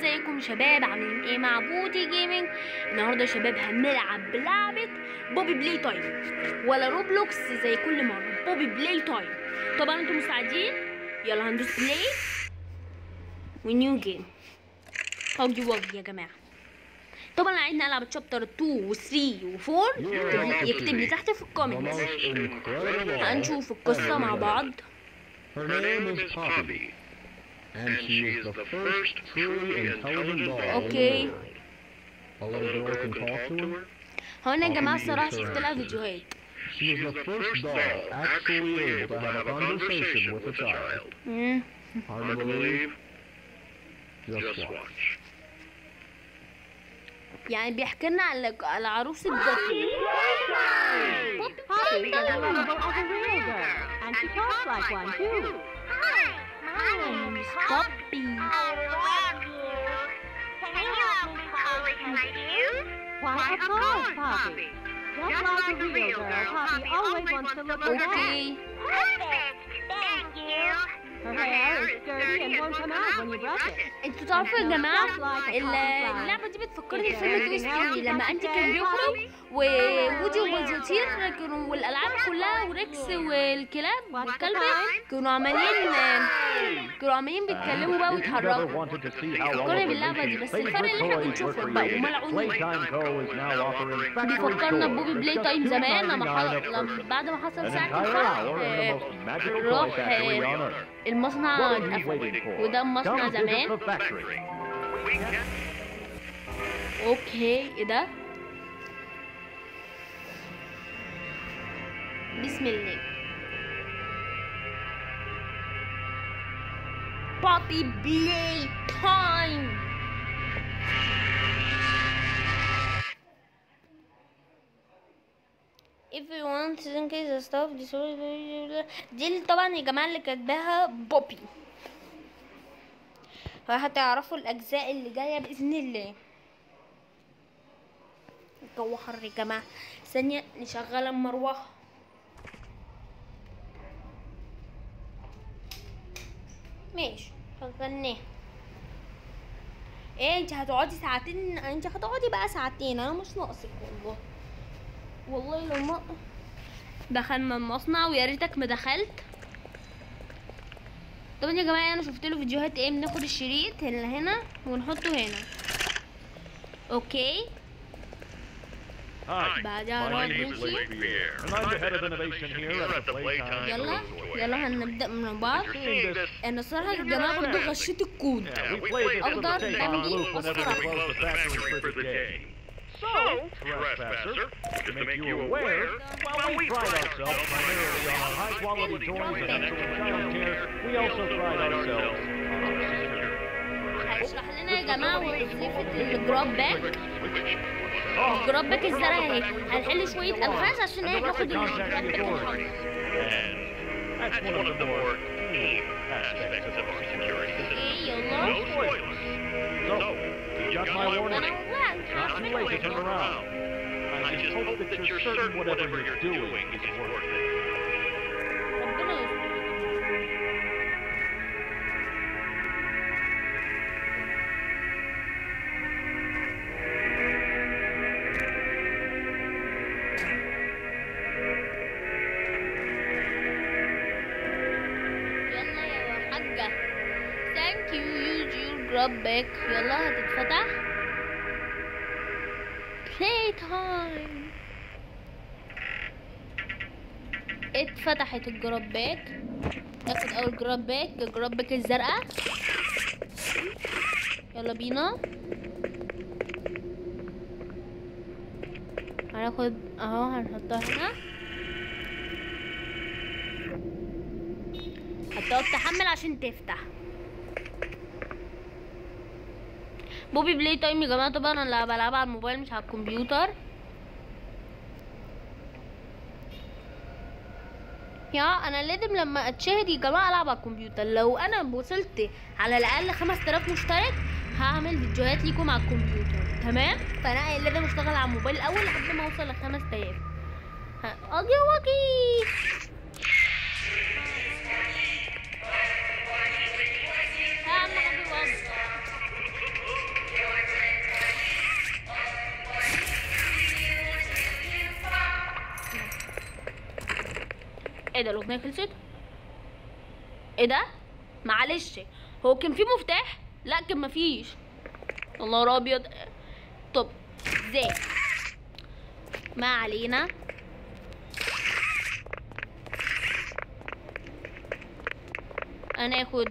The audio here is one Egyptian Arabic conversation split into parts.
ازيكم شباب؟ عاملين ايه مع بودي Gaming؟ النهارده يا شباب هنلعب لعبه Poppy Playtime ولا Roblox زي كل مره، Poppy Playtime. طبعا انتم مستعدين؟ يلا هندوس play و new game. Huggy Wuggy يا جماعه. طبعا عايزين العب chapter 2 و3 و4، يكتب لي تحت في ال comment. هنشوف القصه مع بعض. Her name is Poppy, and she is the first truly intelligent doll in the world. A little girl can talk to her. هو انا يا جماعه الصراحه شفت لها فيديوهات. She is the first doll actually able to have a conversation with a child. Hard to believe? Just watch. يعني بيحكي لنا على عروسة Poppy. Poppy is a lovable as a real girl, and she talks like one too. Hi, my name is Poppy. I love you. Can you help me polish my shoes? Why, of course, Poppy. Just like a real girl, Poppy always wants to look her best. Okay. Perfect. Thank you. Her hair is dirty and won't come out when you brush it. انتوا تعرفوا يا جماعه اللعبه دي بتفكرني بفيلم Toy Story لما اندي كان بيخرج وودي وباز يطير كانوا، والالعاب كلها وريكس والكلاب والكلب كانوا عمالين بيتكلموا بقى ويتحركوا. فكرني باللعبه دي، بس الفرق اللي احنا بنشوفه بقى وملعونين. بيفكرنا ب Poppy Playtime زمان لما بعد ما حصل ساعه الحرب راح المصنع اتقفل، وده المصنع زمان. okay ايه ده؟ بسم الله. Poppy Playtime. If you want to increase the stuff دي طبعا يا جماعه اللي كاتباها بوبي، فهتعرفوا الاجزاء اللي جايه باذن الله. الجو حر يا جماعه، ثانيه نشغل المروحه. ماشي شغلناها. ايه انت هتقعدي ساعتين؟ انت هتقعدي بقى ساعتين، انا مش ناقصك والله. والله لو ما دخلنا المصنع ويا ريتك ما دخلت. طبعا يا جماعه انا شفت له فيديوهات ايه، بناخد الشريط اللي هنا ونحطه هنا. okay بعدها نقعد نمشي. يلا يلا هنبدا من بعض. انا الصراحه يا جماعه برضه غشيت الكود، اخضر بامبي اصفر. So, trespasser, to make you aware, while we pride ourselves primarily on our high-quality toys and excellent child care, we also pride ourselves on our security. هيشرح لنا يا جماعة وظيفة ال GrabPack. ال GrabPack الزرع اهي، هنحل شوية ألغاز عشان ايه ناخد ال GrabPack الحمراء. ايه يلا. Got my warning. It's not too late to turn around. I just hope that you're certain whatever you're doing is worth it. ربنا يستر. يلا يا حاجة. Thank you, use your GrabPack. يلا هتتفتح. Playtime. اتفتحت ال GrabPack. ناخد اول GrabPack، ال GrabPack الزرقاء. يلا بينا. هناخد اهو، هنحطها هنا. هتقعد تحمل عشان تفتح. Poppy Playtime يا جماعه طبعا انا بلعبها على الموبايل مش على الكمبيوتر. يا انا لازم لما اتشهر يا جماعه العب على الكمبيوتر. لو انا وصلت على الاقل 5000 مشترك هعمل فيديوهات ليكم على الكمبيوتر، تمام؟ فانا لازم اشتغل على الموبايل الاول لحد ما اوصل ل 5000. اجي واجي. يا عم حبيبي. ده الاغنية خلصت؟ ايه ده؟ معلش هو كان في مفتاح؟ لا كان مفيش. الله ابيض. طب ازاي؟ ما علينا. هناخد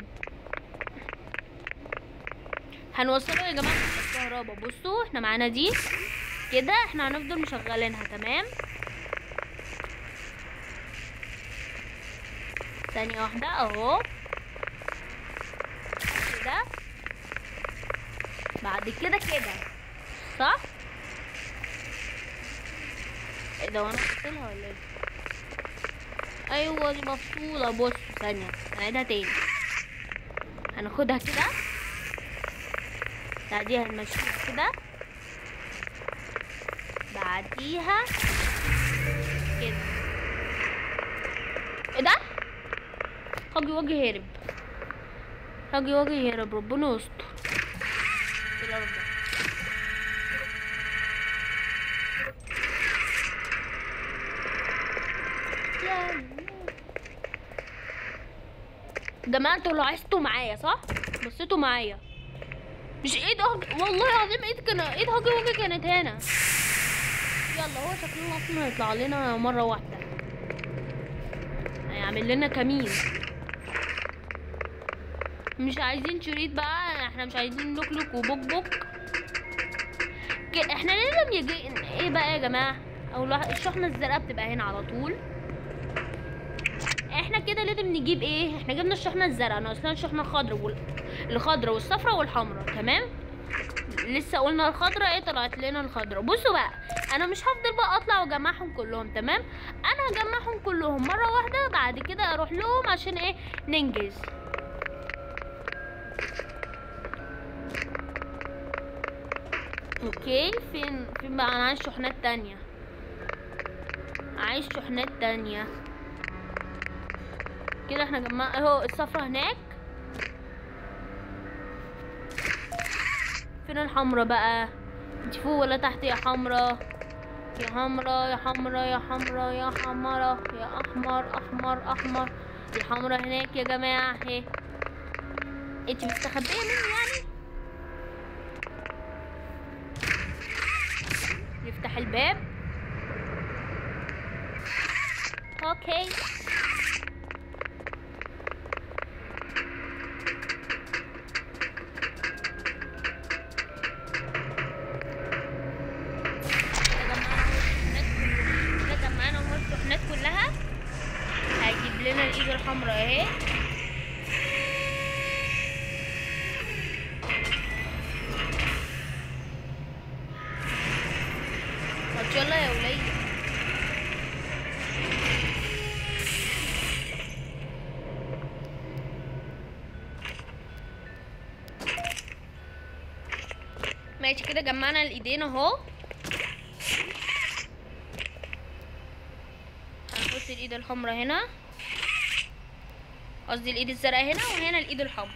هنوصله يا جماعة الكهرباء. بصوا احنا معانا دي كده، احنا هنفضل مشغلينها تمام. ثانية واحدة اهو كده، بعد كده كده صح؟ ايه ده وانا فصلها ولا ايه؟ ايوه دي مفصوله. بصوا ثانية هنعيدها تاني، هناخدها كده بعديها نمشيها كده، بعديها كده. ايه ده؟ هاجي واجي هرب، هاجي واجي هرب، ربنا يستر. ايه القرف ده؟ جماعة انتوا لاحظتوا معايا صح؟ بصيتوا معايا. مش ايد هاجي، والله العظيم ايد كان ايد هاجي واجي كانت هنا. يلا هو شكلنا اصلا هيطلع لنا مرة واحدة، هيعمل لنا كمين. مش عايزين شريط بقى، احنا مش عايزين لوك وبوك بوك. احنا لازم يجي ايه بقى يا جماعة؟ او الشحنة الزرقاء بتبقى هنا على طول. احنا كده لازم نجيب ايه؟ احنا جبنا الشحنة الزرقاء، ناقصنا الشحنة الخضراء الخضراء والصفراء والحمراء تمام. لسه قلنا الخضراء ايه؟ طلعت لنا الخضراء. بصوا بقى انا مش هفضل بقى اطلع واجمعهم كلهم تمام، انا هجمعهم كلهم مرة واحدة بعد كده اروح لهم عشان ايه؟ ننجز. okay فين بقى؟ انا عايز شحنات تانية، عايز شحنات تانية كده. احنا جمعنا اهو الصفرة هناك. فين الحمرا بقى؟ انت فوق ولا تحت يا حمرا؟ يا حمرا يا حمرا يا حمرا يا حمرا يا احمر احمر احمر. الحمرا هناك يا جماعة اهي. انت مستخبية مني يعني؟ نفتح الباب. okay الشحنات كلها. هجيب لنا الايد الحمراء اهي. يلا يا ولية. ماشي كده جمعنا الايدين اهو. هنحط الايد الحمراء هنا، قصدي الايد الزرقاء هنا، وهنا الايد الحمراء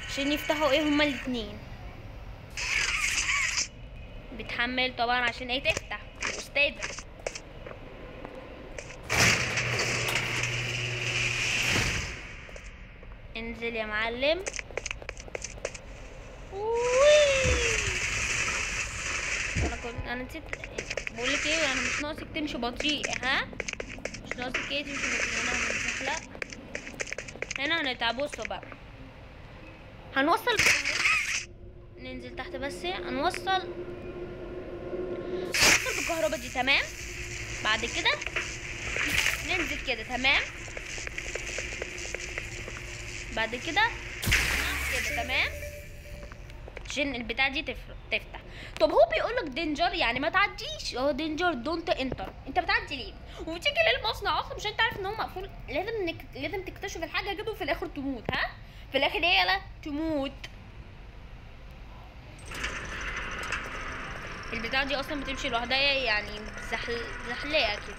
عشان يفتحوا ايه هما الاتنين. بتحمل طبعا عشان ايه؟ تفتح استاذة. انزل يا معلم. انا نسيت بقولك ايه، انا مش ناقصك تمشي بطيء، ها؟ مش ناقصك ايه تمشي بطيء. هنا هنتزحلق، هنا هنتعب. بصوا بقى هنوصل، ننزل تحت بس، هنوصل بالكهرباء دي تمام. بعد كده ننزل كده تمام، بعد كده كده تمام، عشان البتاع دي تفتح. طب هو بيقولك danger يعني ما تعديش، اهو danger don't enter. انت بتعدي ليه؟ وبتيجي للمصنع اصلا مش انت عارف ان هو مقفول؟ لازم تكتشف الحاجة كده وفي الاخر تموت. ها في الاخر ايه؟ يلا تموت. البتاع دي اصلا بتمشي لوحدها يعني زحلقه كده.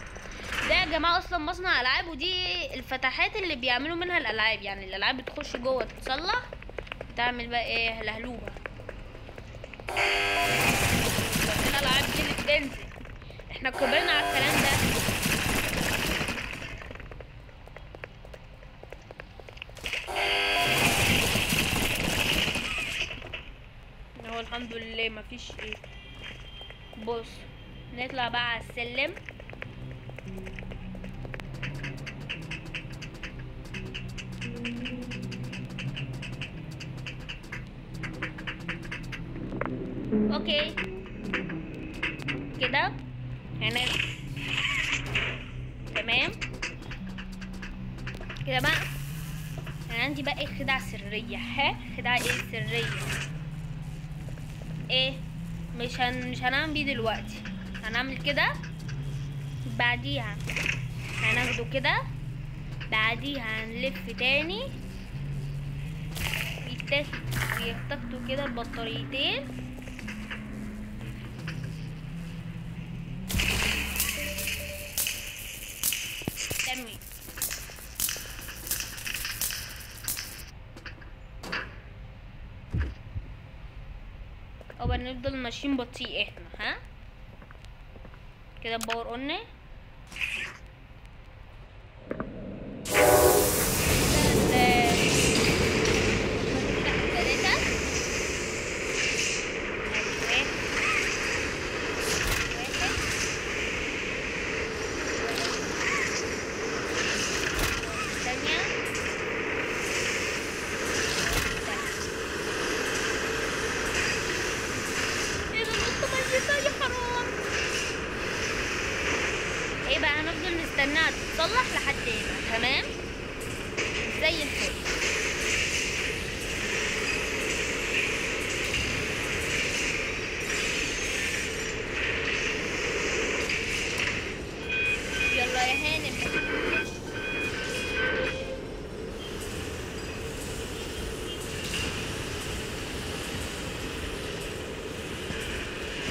ده يا جماعة اصلا مصنع العاب، ودي الفتحات اللي بيعملوا منها الالعاب، يعني الالعاب بتخش جوه تتصلح بتعمل بقى ايه؟ لهلوبه. الالعاب دي اللي بتنزل، احنا كبرنا على الكلام ده. الحمد لله مفيش ايه. بص نطلع بقى على السلم. okay كده هنا تمام كده بقى. انا عندي بقى خدعة سرية. ها خدعة ايه سرية؟ ايه مش هنعمل بيه دلوقتي، هنعمل كده بعديها هناخده كده، بعديها هنلف تاني يتاخدوا كده البطاريتين. تمام او نفضل ماشيين بطيء احنا. ها كده power on. ايه بقى هنفضل نستناها تتصلح لحد هنا. تمام زي الفل. يلا يا هانم.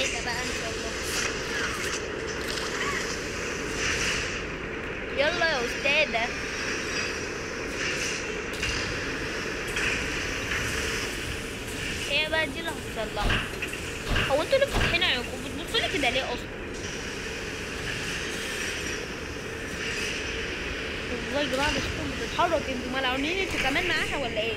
ايه ده بقى ان شاء الله. يلا يا أستاذة. هي بقى دي اللي هتصلحها. هو انتوا اللي فاتحين عيونكم بتبصوا لي كده ليه اصلا؟ والله يا جماعة ده شكلكم بتتحرك، انتوا ملعونين انتوا كمان معاها ولا ايه؟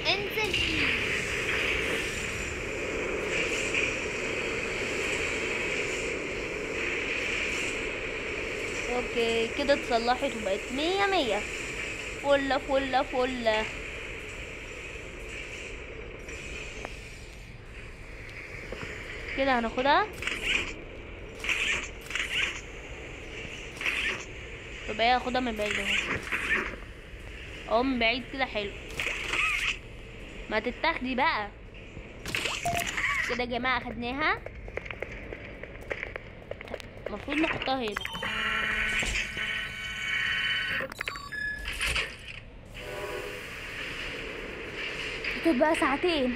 انزل. okay كده اتصلحت وبقت 100 100. فلة فلة فلة. كده هناخدها. طب ايه هاخدها من بعيد اهو، اهو من بعيد كده حلو. ما تتاخدي بقى كده يا جماعة. اخدناها، المفروض نحطها هنا. تبقى ساعتين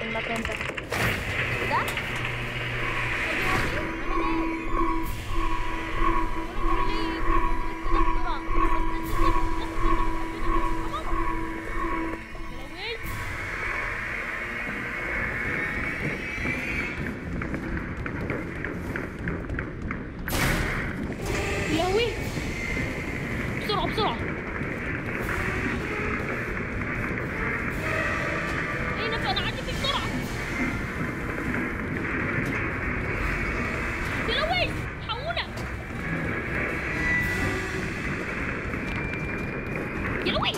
المكان ده. ده يا بسرعة بسرعة. ايه نفع انا عدي بسرعة. يا لهوي حقونا. يا لهوي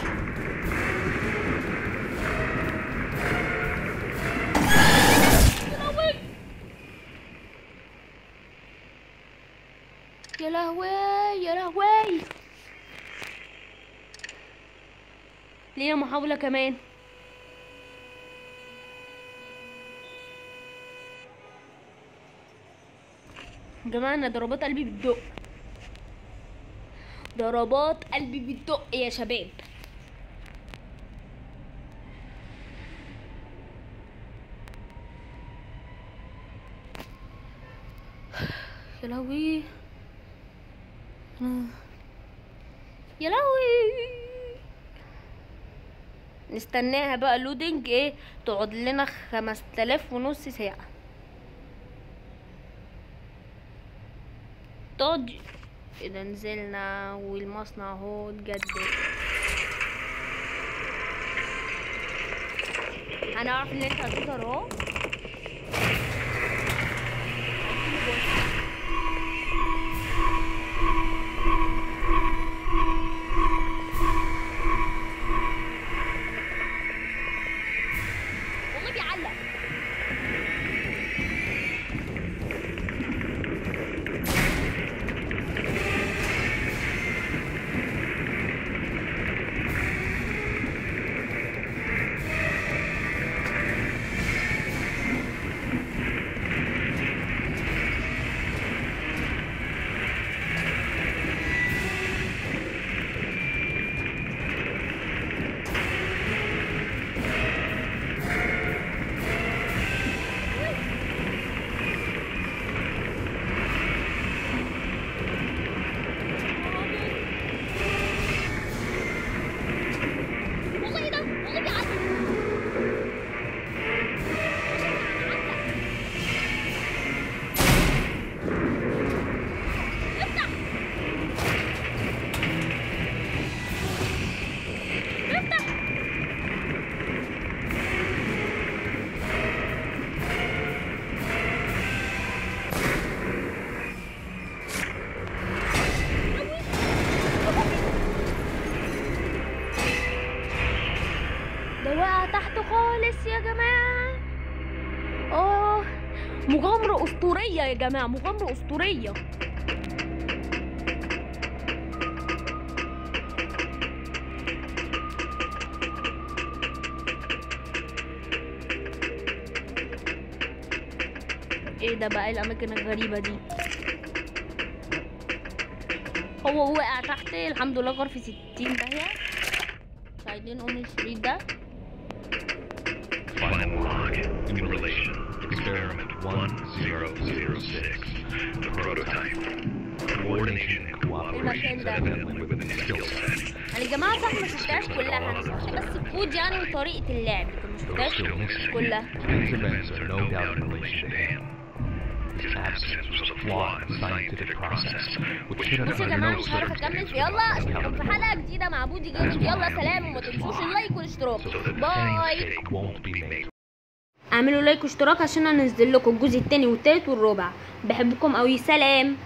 يا لهوي يا لهوي يا لهوي. لينا محاولة كمان. يا جماعة انا ضربات قلبي بتدق، ضربات قلبي بتدق يا شباب. يا لهوي يا لهوي. نستناها بقى loading ايه، تقعد لنا 5500 ساعة. الخريطة دي. اذا نزلنا والمصنع اهو اتجدد. هنعرف ان انت هتظهر اهو. والله بيعلق. ده وقع تحت خالص يا جماعة. مغامرة أسطورية يا جماعة، مغامرة أسطورية. ايه ده بقى الأماكن الغريبة دي؟ هو وقع تحت الحمد لله، غرفة 60 داهية. مش عايزين ام الشريط ده. Final log in relation experiment 1006, the prototype. Coordination and cooperation is evidently within the skill set. انا يا جماعة صح ما شفتهاش كلها، انا شفت بس الكود يعني وطريقة اللعب، لكن ما شفتهاش كلها. These events are no doubt in relation to him. His absence was a flaw in the scientific process, which should have بصوا يا under جماعة no مش هعرف اكمل. circumstances يلا اشوفكم في حلقة جديدة مع بودي جيمنج. يلا سلام، وما تنسوش ال like والاشتراك. So that the same bye. mistake won't be made. اعملوا like واشتراك عشان انزل لكم الجزء الثاني والثالث والرابع. بحبكم قوي، سلام.